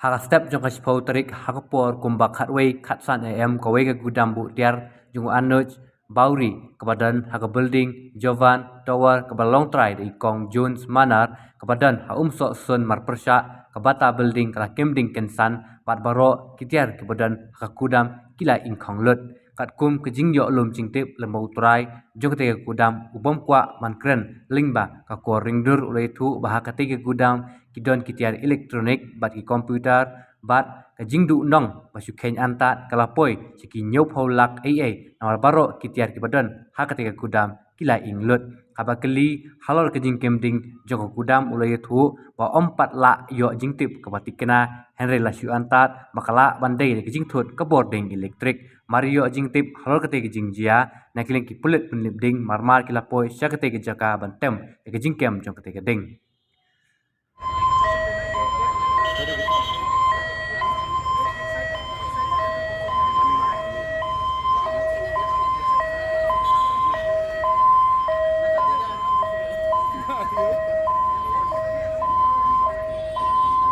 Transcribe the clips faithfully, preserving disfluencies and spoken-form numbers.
Ha ka step jong ka shiphew tarik ha ka por kumba khatwei khatsan A M kawei ka gudam buh tiar jong u Anuj Bawri kaba don ha ka building Jovan Tower kaba long trai da i kong Jones Manar kaba don ha Umsohsun Marpyrshah ka Bata Building ka la kem ding kynsan bad baroh ki tiar kiba don ha ka gudam ki la ingkhong lut. Katkum ka jingïoh lum jingtip lyngba u trai jong katei ka gudam u bym kwah ban kren lyngba ka kor ringdur u la ïathuh ba ha katei ka gudam ki don ki tiar electronic bad ki computer bad ka jingduhnong ba shu kheiñ antad ka la poi sha ki hynñiewphew lak ei ei namar baroh ki tiar kiba don ha katei ka gudam ki la ing lut. Haba kylli halor ka jingkem ding jong ka gudam u la ïathuh ba ym pat lah ïoh jingtip kaba thikna hynrei la shu antad ba ka lah ban dei da ka jingthut ka bording elektrik. Mar ïoh jingtip halor katei ka jingjia na ki liang ki pulit pynlip ding marmar ki la poi sha katei ka jaka ban tem ïa ka jingkem jong katei ka ding.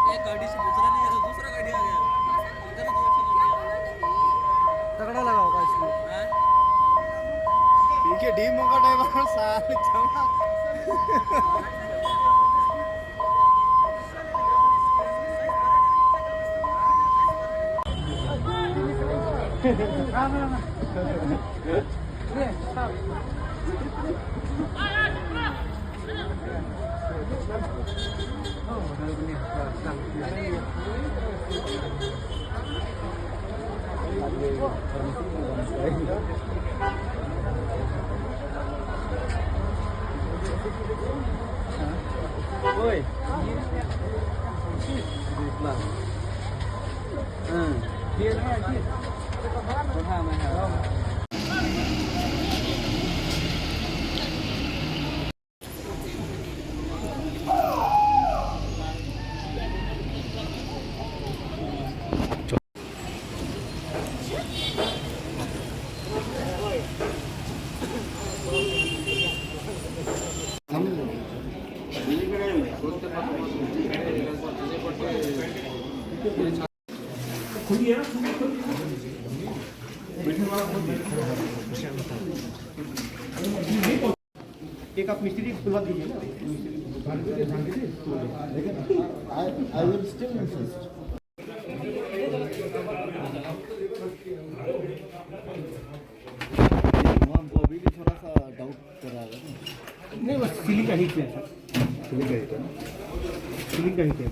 एक गाड़ी से गुजरा नहीं है, तो दूसरा गाड़ी आ गया। इधर तो अच्छा लग गया। तगड़ा लगा होगा इसको। हाँ? ठीक है, डीमो का ड्राइवर साल चमक। Oi. एक आप मिस्त्री बुला दीजिए ना। I, I will still insist. हमको अभी भी थोड़ा सा डाउट कर रहा है। नहीं, बस सीलिंग का हीट है सर। सीलिंग का हीट है ना? सीलिंग का हीट है।